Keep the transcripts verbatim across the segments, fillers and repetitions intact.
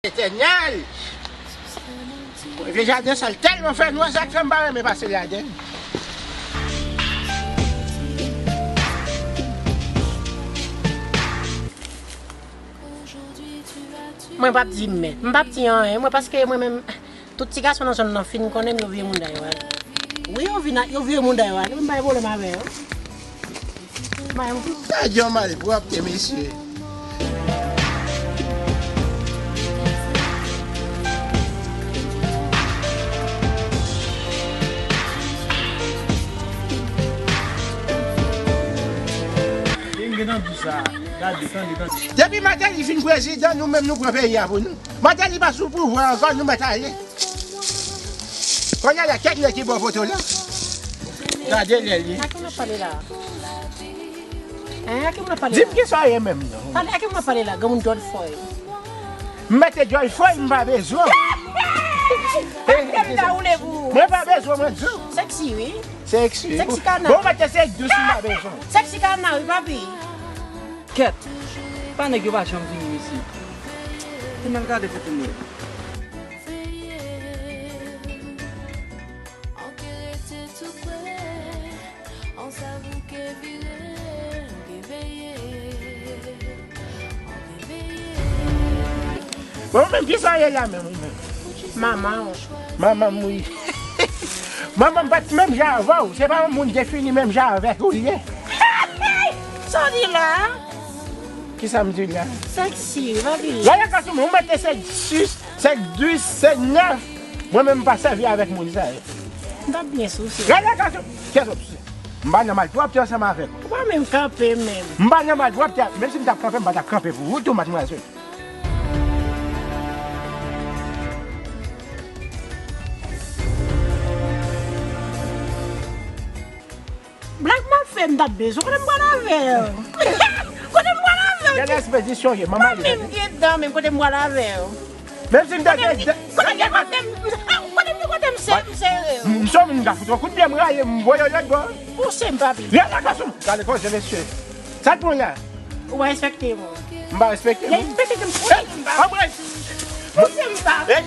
Etènèl! Vye jaden sa, l tèlman fè nwa, sa k fè m pa renmen pase ladan l. Mwen p ap di men. M p ap di anyen, mwen, paske mwen menm, tout ti gason nan zòn nan fin konnen m, yo vye moun dèyè yo ale. Wi, yo vin a, yo vye moun dèyè yo ale. Mwen pa gen pwoblèm avè yo. Mwen, Sa yon malpwòpte, mesye. Depi Martelly fin prezidan, nou menm nou pran peyi a pou nou. Martelly pa sou pouvwa ankò, nou mèt ale. Kounye a la, kèk nèg ki bò poto la. Gade lè li. A ki moun ap pale la? Hein, a ki moun ap pale la? Di m kisa w ye menm non. Pale, a ki moun ap pale la? Granmoun George Floyd. M mete George Floyd, m pa bezwen. Mwen pa bezwen, mwen di w. Sexy, wi. Sexy. Sexy kana. Bon, mwen te se dous, m pa bezwen. Sexy kana, wi, papi. Kèt. Pa nèg yo pa janm vini isit. Te m al gade foto mwen. Bon, menm kisa w ye la menm, ou menm? Manman w. Manman m, wi. Manman m pa t menm jan avè w. Se pa yon moun defini menm jan avèk ou l ye. Sa w di la? Kisa m di la? Sexy, papi. Gade gason, ou mete se sis, se dis, se nèf. Mwen menm m pa sèvi avèk moun sa yo. M t ap byen souse. Gade gason, kèt w ap souse. M pa nan malpwòpte ansanm avèk ou. Ou pa menm kanpe menm. M pa nan malpwòpte, menm si m t ap kanpe, m pa t ap kanpe pou ou tou, madmwazèl. Black m ap fè, m t ap bezwen. Kote m pral avè w? Kote m pral avè w? Gen espedisyon ye, manman. Pa menm gen dan, menm kote m pral avè w? Menm si m te gen dan. Kote m gen kote m, kote m gen kote m se, m sere w. M se moun ka fout yon kout pye, m raye, m voye w lòt bò. Pouse m, papi. Rele gason m. Gade koze, mesye. Sa k pran la? Ou pa respekte mwen. M pa respekte mwen. Respekte m. Anmwey! Pouse m, papi.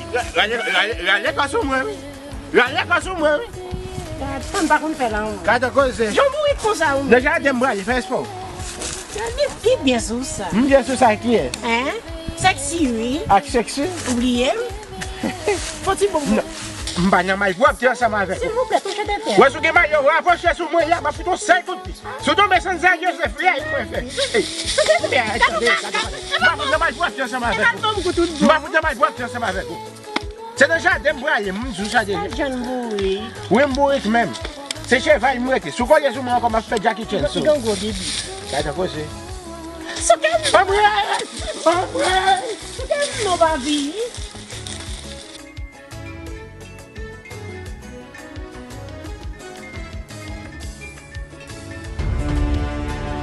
Rale kò sou mwen, wi. Rale kò sou mwen, wi. Gad, sa m pa konn fè la, wi. Gade koze. Jan w bourik konsa, wi. Nan jaden m prale, fè espò. Li, li byen sou sa. M byen sou sa ak kiyès? Hein? Sexy, wi. Ak sexy? Ou bliye m? Fò ti bon. Non. M pa nan malpwòpte ansanm avèk ou. Silvouplè, touche tete. Wè, si w gen mayo, rapwoche sou mwen la, m ap fout yon sèl kout pye. Si w tonbe san zèl, se fè mwen fè. Ey. M pa fout nan malpwòpte ansanm avèk ou. M pa fout nan malpwòpte ansanm avèk ou. Se nan jaden m prale, m di w sa deja. Sa jan bourik. Wi, m bourik menm. Se cheval m rete. Si w kole sou mwen ankò, m ap fè Jackie Chan sou ou. Li gen gwo bibi. Gade koze. Souke m. Anmwey! Anmwey! Souke m non, papi.